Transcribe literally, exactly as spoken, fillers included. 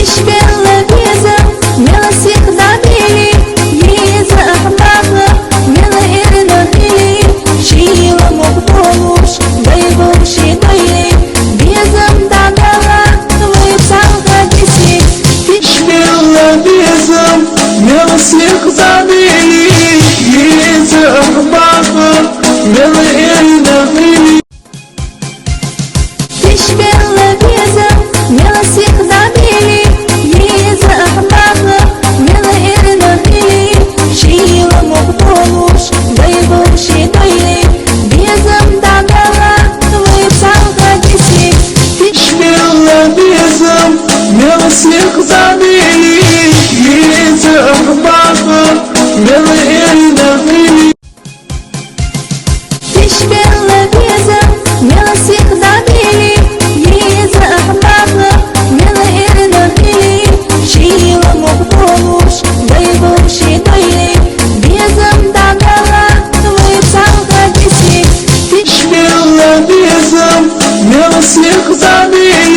Ишберла безам, мела сихдабили, иза ахбаха, мела эрна хили, шила мукъ болуш, дай болши дайи, безам дагала, вай псалга диси. Ишберла безам, мела сихдабили, иза ахбаха, мела эрна хили. Ишберла безам, мела сихдабили, иза ахбаха, мела эрна хили, шила мукъ болуш, дай болши дайи, безам дагала, вай псалга диси. Ишберла безам, мела сихдабили, иза ахбаха, мела эрна хили. Ишберла безам, мела сихдабили, иза ахбаха, мела эрна хили, шила мукъ болуш, дай болши дайи, безам дагала, вай псалга диси. Ишберла безам, мела сихдабили,